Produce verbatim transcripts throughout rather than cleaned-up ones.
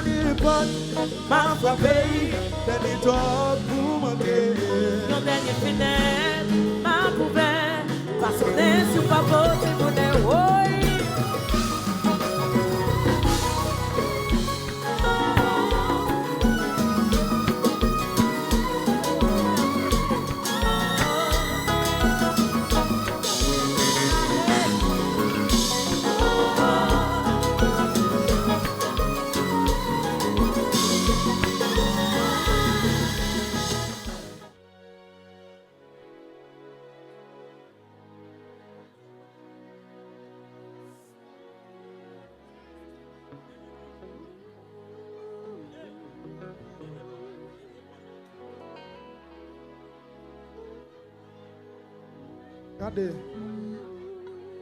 Dènye pòt, m ap frape, dènye twòp pou m antre. Yon dènye fenèt, m ap ouvè, pa sonnen si w pa pote bonè, woy. Gade.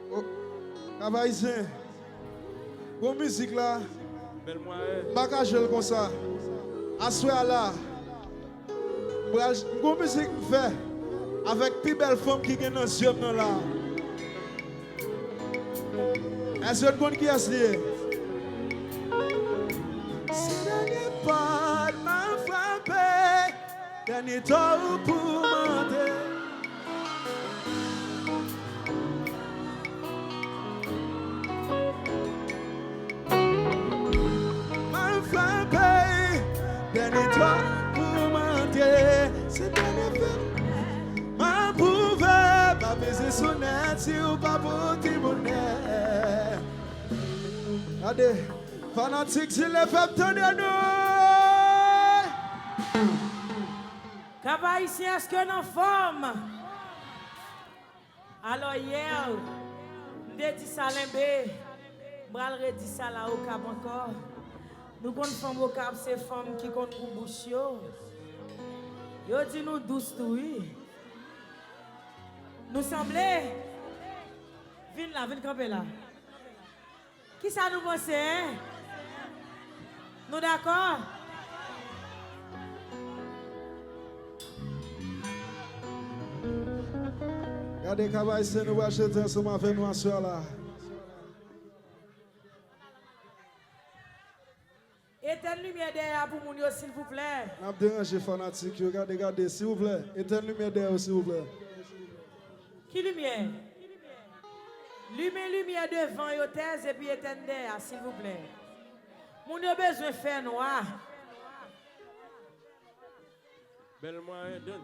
O, Kap Ayisyen. Gwo mizik la. Bèl mwayen. M pa ka jwe l konsa. Aswè a la, m pral, m gon mizik m fè avèk pi bèl fanm ki gen nan zye m nan la. Èske n konn kiyès li ye? Se dènye pòt m ap frape, dènye twòp pou m antre. M ap frape, dènye twòp pou m antre. Se dènye fè, m ap ouvè, pa peze sonèt si w pa pote bonè. Gade, fanatik Zile Fèm, tande nou! Kap Ayisyen, èske n anfòm? Alò, yè, m te di sa Lenbe, m pral redi sa la Okap ankò. Nou konn fanm Okap, se fanm ki konn gou bouch yo. Yo di nou dous tou, wi. Nou sanble? Vin la, vin kanpe la. Kisa nou panse, en? Nou dakò? Gade, Kap Ayisyen, nou pral chante ansanm avè nou aswè a la. Etèn limyè dèyè a pou moun yo, silvouplè. N ap deranje fanatik yo. Gade, gade, silvouplè. Etèn limyè dèyè yo, silvouplè. Ki limyè? Limen limyè devan yo, tèz, epi etèn dèyè a, silvouplè. Moun yo bezwen fè nwa. Bèl mwayen, Don.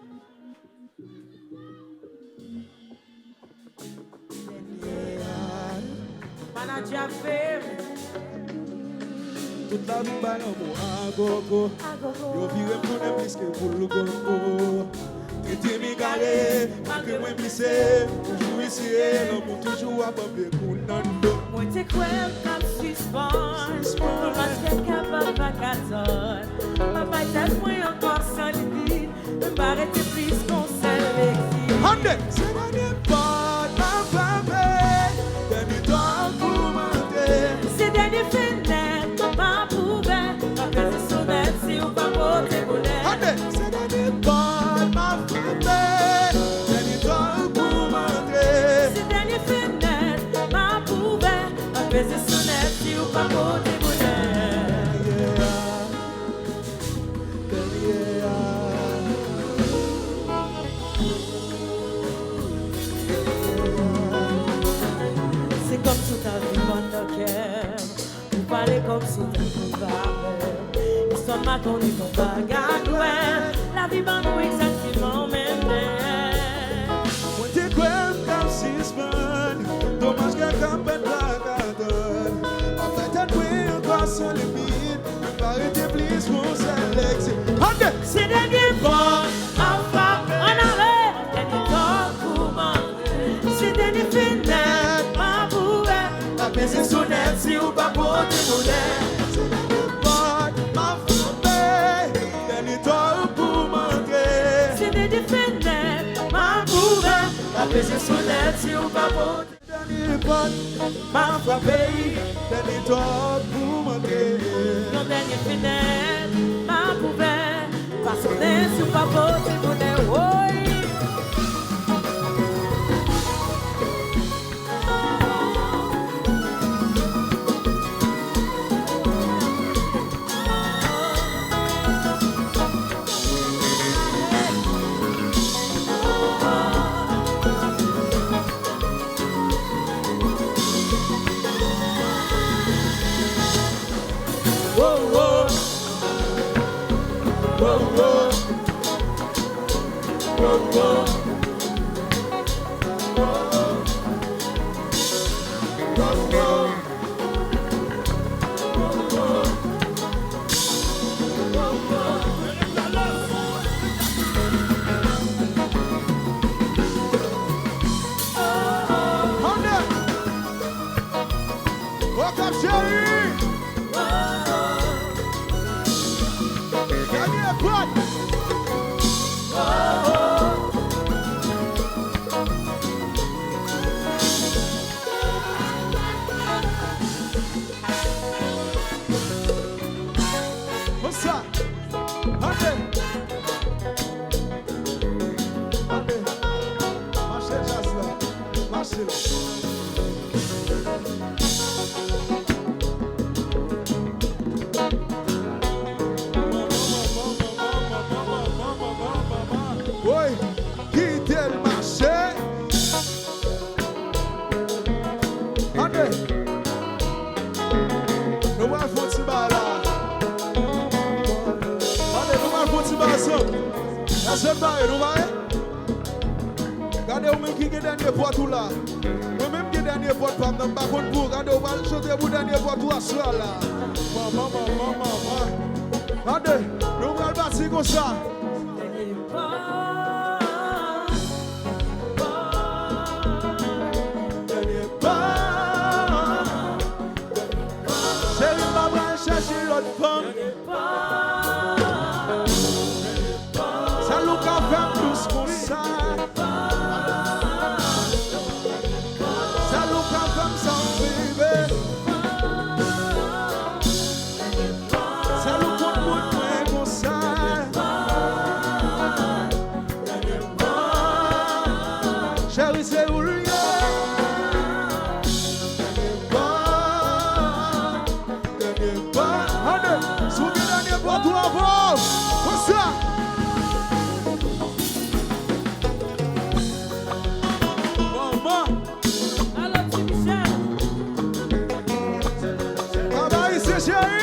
Manadjè ap veye m. Tout lavi m bay lanmou agogo. Yo vire m tounen plis ke boul koko. Trete m egare, malgre mwen blese. Toujou eseye, lanmou toujou ap anpe kou nan do. Mwen te kwè m t ap sispann, domaj kè kapab pa ka tann. M ap bay tèt mwen ankò san limit. M pa rete plis k on sèl egzit. Ande! Se dènye pòt m ap frape, dènye twòp pou m antre. Se dènye fenèt m ap ouvè, pa peze sonèt si w pa pote bonè. Ande! Se dènye pòt m ap frape, dènye twòp pou m antre. Se dènye fenèt m ap ouvè, pa peze sonèt si w pa pote bonè. Yeah. Se kòmsi w ta vin pran nan kè m, ou pale kòmsi w ta viv avè m. Istwa m pa konnen yon bagay kwè, lavi ban nou egzakteman menm lè. Mwen te kwè m t ap sispann, domaj kè kapab pa ka tann. Anfèt, tèt mwen ankò san limit. Pa rete plis pou sèl egzit. Ande! Se dènye pòt m ap frape. Ann ale! Dènye twòp pou m antre. Se dènye fenèt m ap ouvè. Pa peze sonèt si w pa pote bonè. Se dènye pòt m ap frape. Dènye twòp pou m antre. Se dènye fenèt m ap ouvè. Pa peze sonèt si w pa pote Dènye pòt, m ap frape, dènye twòp pou m antre. Yon dènye fenèt, m ap ouvè, pa sonnen si w pa pote bonè, woy. Okap cheri! Dènye kòd! Konsa! Antre! Antre! Mache djaz la! Mache l! Woy! Kite l mache! Antre! Nou pral fè yon ti bagay la. Antre, nou pral fè yon ti bagay ansanm. Èske n pare? Nou pare? Gade ou menm ki gen dènye vòt ou la. Mwen menm gen dènye vòt pa m nan, m pa konn pou ou. Gade ou pral chante pou dènye vòt ou aswè a la. Manman, manman, manman. Gade, nou pral pati konsa. Cheri, m pa pral chèche lòt fanm. Sèl ou ka fè m dous konsa. Sèl ou ka fè m sa m vive. Sèl ou konn moun mwen konsa. Cheri, se ou l ye. Dènye pa, dènye pa. Ann, si w gen dènye pa tou avè w. Konsa. Manman. Alo, Ti Michel. Travay, se cheri.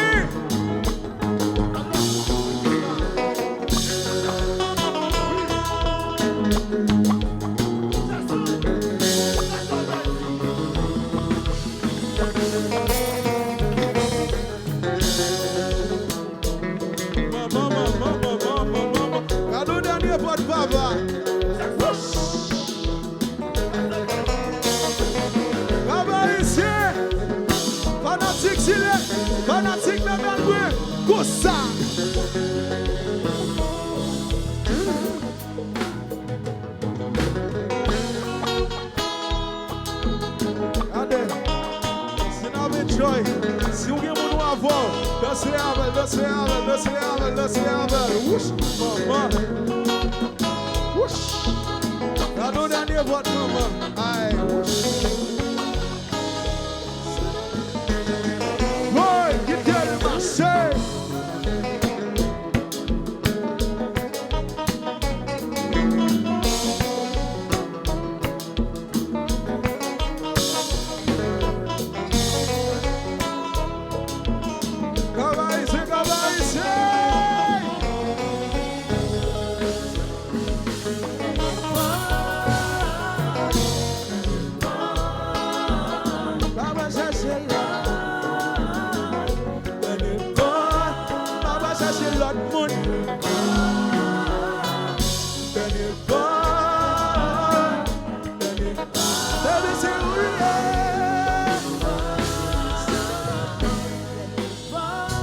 Gade yon dènye vòt papa. Travay isi. Fanatik Zile, fanatik Bèbèl mwen, konsa. Gade, si n ap enjoy, si w gen moun ou avè w, danse avè l, danse avè l, danse avè l, danse avè l. Wouch, manman. Wouch. Gade yon dènye vòt, manman. Ay, wouch. Woy, kite l mache. Travay, se travay, se. Pa va chèche lòt. Pa va chèche lòt moun. Baby, se ou l ye.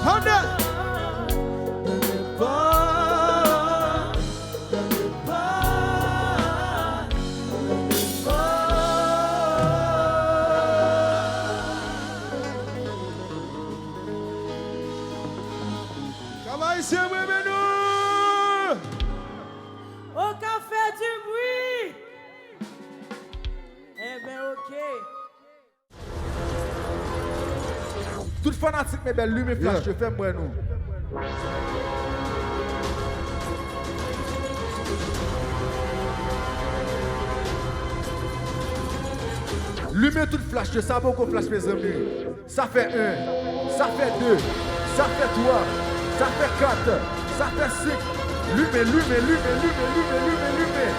Honda. Travay se mwen, men nou. Okap fè di bri. Enben, oke. Tout fanatik Mebèl, limen flash yo, fè m wè nou. Limen tout flash yo, sa poko flash, mezanmi. Sa fè en, sa fè de. Sa fè twa, sa fè kat, sa fè senk. Limen, limen, limen, limen, limen, limen, limen.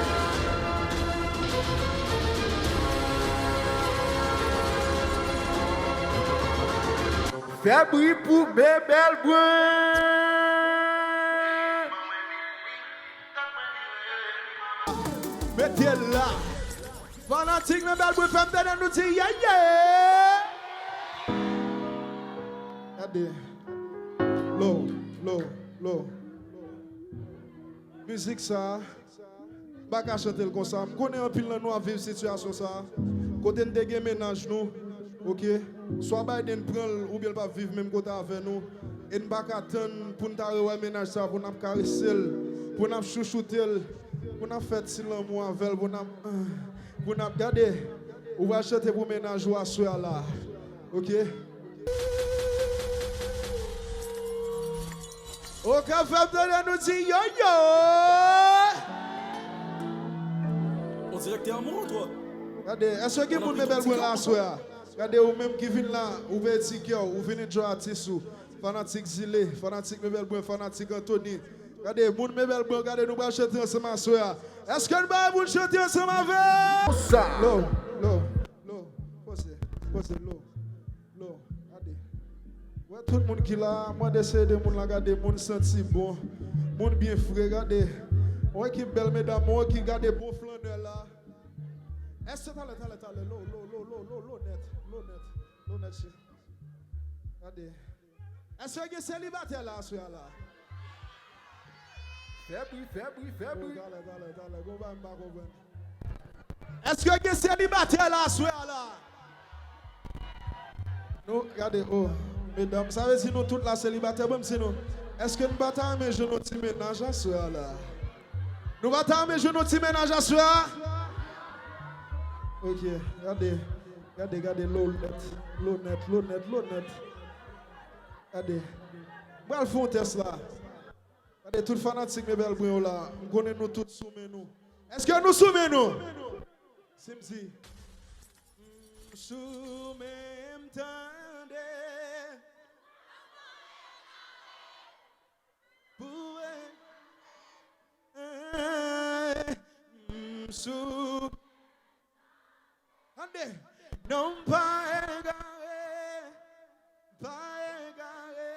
Fè bri pou Bebèl Brun. Mete l la. Fanatik Bebèl Brun, fè m tande nou di yeah, yeah. Gade. Low, low, low. Mizik sa a, m pa ka chante l konsa. M konnen anpil nan nou ap viv sitiyasyon sa a. Kote n te gen mennaj nou, oke? Swa Biden pran l, oubyen l p ap viv menm kote avè nou. E n pa ka tann pou n ta rewè mennaj sa a, pou n ap karese l, pou n ap chouchoute l, pou n ap fè ti lanmou avè l, pou n ap, pou n ap gade. Ou pral chante pou mennaj ou aswè a la, oke? Oke, fè m tande nou di yo yo. On dirait que t'es amoureux, toi. Gade, èske gen moun Bebèl Brun la aswè a? Gade, ou menm ki vin la, ou veye ti kè w, ou vin enjoy atis ou. Fanatik Zile, fanatik Bebèl Brun, fanatik Anthony. Gade, moun Bebèl Brun, gade, nou pral chante ansanm aswè a. Èske n pare pou n chante ansanm avè m? Sa. Low, low, low. Poze, poze, low. Low, gade. Wè tout moun ki la, mande se de moun la, gade, moun santi bon, moun byen fre, gade. Yon ekip bèl medam, yon ekip, gade, bon flannè la. Èske talè, talè, talè, low, low, low, low, low, low nèt, low nèt, low nèt, chè. Gade. Èske gen selibatè la aswè a la? Fè bri, fè bri, fè bri. Talè, talè, talè, gon bagay m pa konprann. Èske gen selibatè la aswè a la? Nou, gade, oh, medam, sa vle di nou tout la selibatè, ban m di nou. Èske nou pa ta renmen jwenn yon ti mennaj aswè a la? Nou pa ta renmen jwenn yon ti mennaj aswè a? Ok, gade, gade, gade, low nèt, low nèt, low nèt, low nèt. Gade, m pral fè yon tès la. Gade tout fanatik Bebèl Brun yo la, m konnen nou tout sou men nou. Èske nou sou men nou? Si m di, m sou men m tande. Pou m sou. Tande. Non, m pa egare. M pa egare.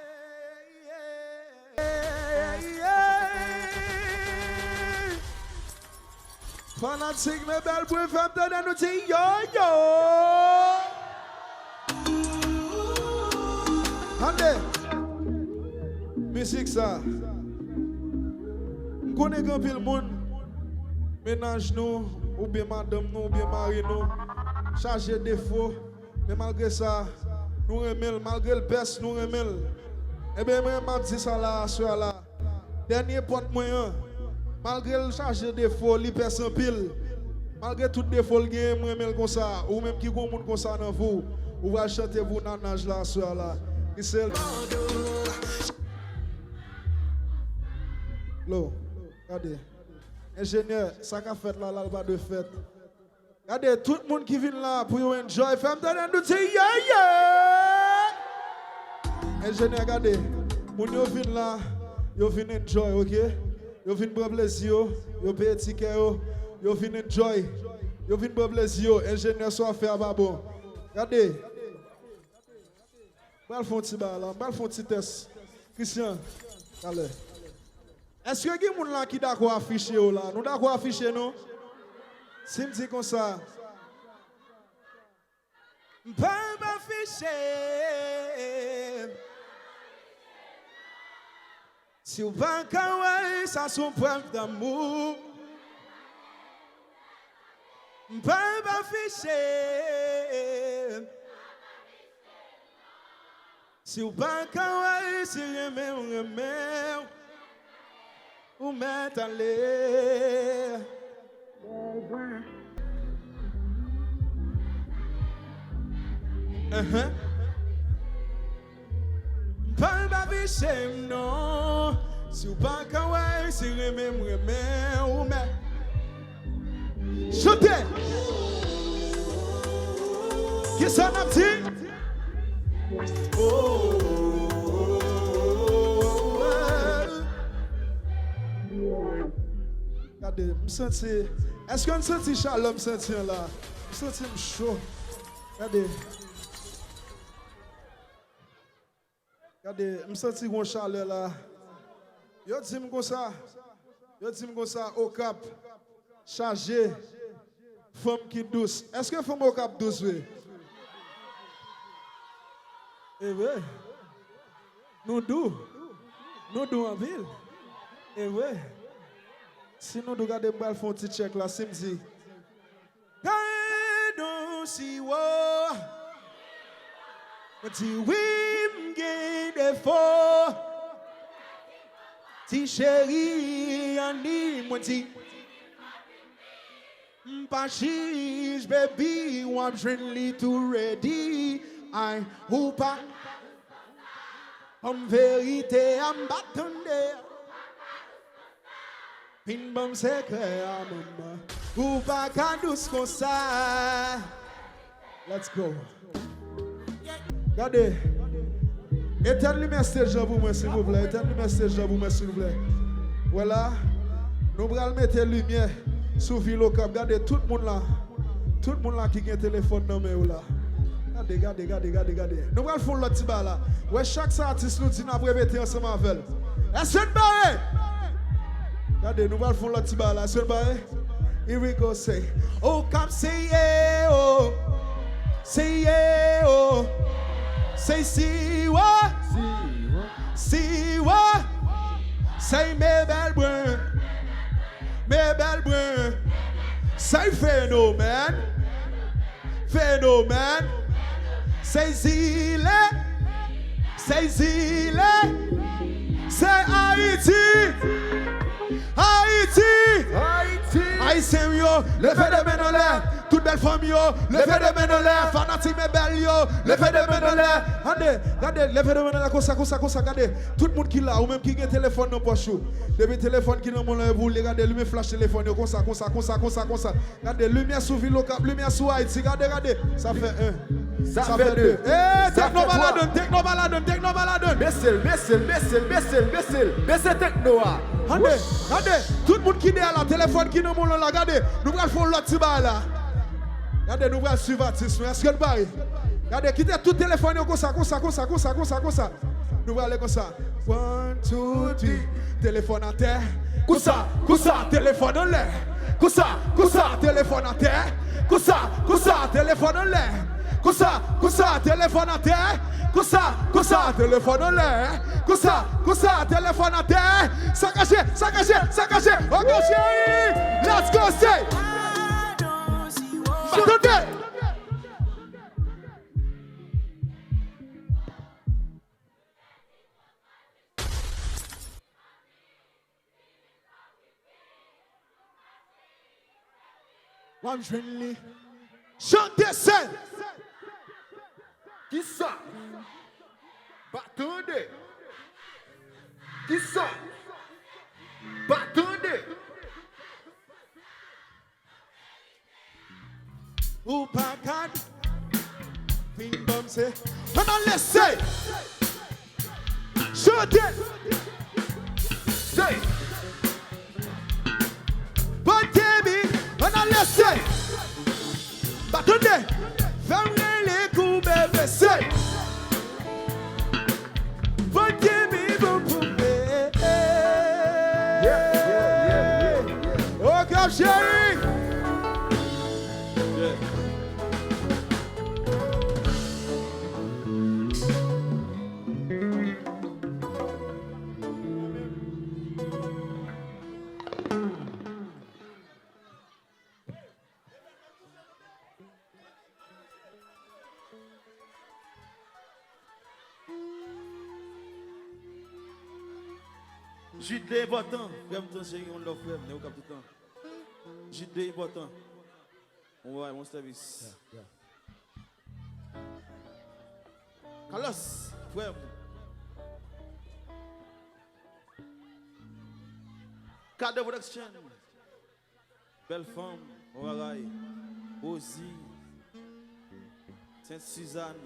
Fanatik Bebèl Brun, fè m tande nou di yo yo. Tande. Mizik sa. M konnen gen anpil moun, mennaj nou, oubyen madanm nou, oubyen mari nou, chaje defo, men malgre sa, nou renmen l, malgre l pès, nou renmen l. Ebyen, mwen, m ap di sa la, aswè a la. Dènye pòt mwen an, malgre l chaje defo, li pès anpil. Malgre tout defo l genyen, m renmen l konsa. Ou menm ki gon moun konsa nan vi w, ou pral chante pou nanaj la aswè a la. Ki se l. Low, gade. Enjenyè, sa k ap fèt la, la, l pa dwe fèt. Gade, tout moun ki vin la pou yo enjoy, fè m tande nou di yeah, yeah! Enjenyè, gade, moun yo vin la, yo vin enjoy, ok? Yo vin pran plezi yo, yo peye tikè yo, yo vin enjoy, yo vin pran plezi yo. Enjenyè, sa w ap fè a pa bon. Gade. M pral fè yon ti bagay la, m pral fè yon ti tès. Christian, talè. Èske gen moun la ki dakò afiche yo la? Nou dakò afiche nou? Si m di konsa, m pa afiche. Si w pa ka wè, sa se yon prèv damou. M pa afiche. Si w pa ka wè, si renmen w renmen w, ou mèt ale. Enhen. M pa afiche m non. Si w pa ka wè, si renmen m renmen w, ou mèt. Chante! Kisa n ap di? Oh, oh, oh, M santi, èske n santi chalè m santi an la? M santi m cho. Gade. Gade, m santi gon chalè la. Yo di m konsa, yo di m konsa, Okap chaje fanm ki dous. Èske fanm Okap dous vre? E vre. Nou dou. Nou dou anpil. E vre. Si nou dou, gade m pral fè yon ti tchèk la. Si m di, Gade yon siwo. Mwen di wi, m gen defo. Ti cheri, anni, mwen di, m pa chich, baby, w ap jwenn li tou redi. Ay, ou pa. Ban m verite a, m pa tande. Vin ban m sekrè a, manman. Ou pa ka dous konsa. Let's go. Gade. Etèn limyè stage lan pou mwen, silvouplè. Etèn limyè stage lan pou mwen, silvouplè. Wè la, nou pral mete limyè sou vil Okap. Gade, tout moun la, tout moun la ki gen telefòn nan men yo la. Gade, gade, gade, gade, gade. Nou pral fè yon lòt ti bagay la. Wè, chak sa atis nou di, n ap repete ansanm avè l. Èske n pare? Gade, nou pral fè yon lòt ti bagay la. Èske n pare? Here we go, say. Okap, say yeah, oh. Say yeah, oh. Say siwo. Siwo. Say me bèl bren. Me bèl bren. Say fenomèn. Fenomèn. Say zile. Say zile. Say Ayiti. Ayiti. Ayiti. Ayisyen yo, leve de men anlè. Tout bèl fanm yo, leve de men anlè. Fanatik me bèl yo, leve de men anlè. Gade, gade, leve de men anlè konsa, konsa, konsa, gade. Tout moun ki la, ou menm ki gen telefòn nan pòch ou. Depi telefòn ki nan men w lan, epi w li, gade, limen flach telefòn yo konsa, konsa, konsa, konsa, konsa. Gade, limyè sou vil Okap, limyè sou Ayiti. Gade, gade. Sa fè en. Sa fè de. Eh, Tekno pa ladann, Tekno pa ladann, Tekno pa ladann. Bese l, bese l, bese l, bese l, bese l. Bese Tekno a. Gade, gade. Tout moun ki dèyè la, telefòn ki nan men w lan la, gade. Nou pral fè yon lòt ti bagay la. Gade, nou pral swiv atis nou. Èske n pare? Gade, kite tout telefòn yo konsa, konsa, konsa, konsa, konsa, konsa. Nou prale konsa. One, two, three. Telefòn atè. Kousa, kousa, telefòn anlè. Kousa, kousa, telefòn atè. Kousa, kousa, telefòn anlè. Kousa, kousa, telefòn atè. Kousa, kousa, telefòn anlè. Kousa, kousa, telefòn atè. Sakaje, sakaje, sakaje. Oke, cheri. Let's go, say. Tande. W ap jwenn li. Chante sèl. Kisa? Pa tande. Kisa? Pa tande. Ou pa ka vin ban m se. Ann al lese. Chante. Say. Bon, baby, ann al lese. Pa tande. Fè m rele kou bebe, say. Bon, baby, bon pou mwen. Yeah, yeah, yeah, yeah, yeah. Oke, cheri. Yeah. Jide enpòtan, frè m, tan se yon love, frè m, nèg Okap toutan. Jide enpòtan. Bon bagay, bon sèvis. Yeah, yeah. Carlos, frè m. Kado Production. Bèl fanm, bon bagay. Rosie, Sent Sizàn.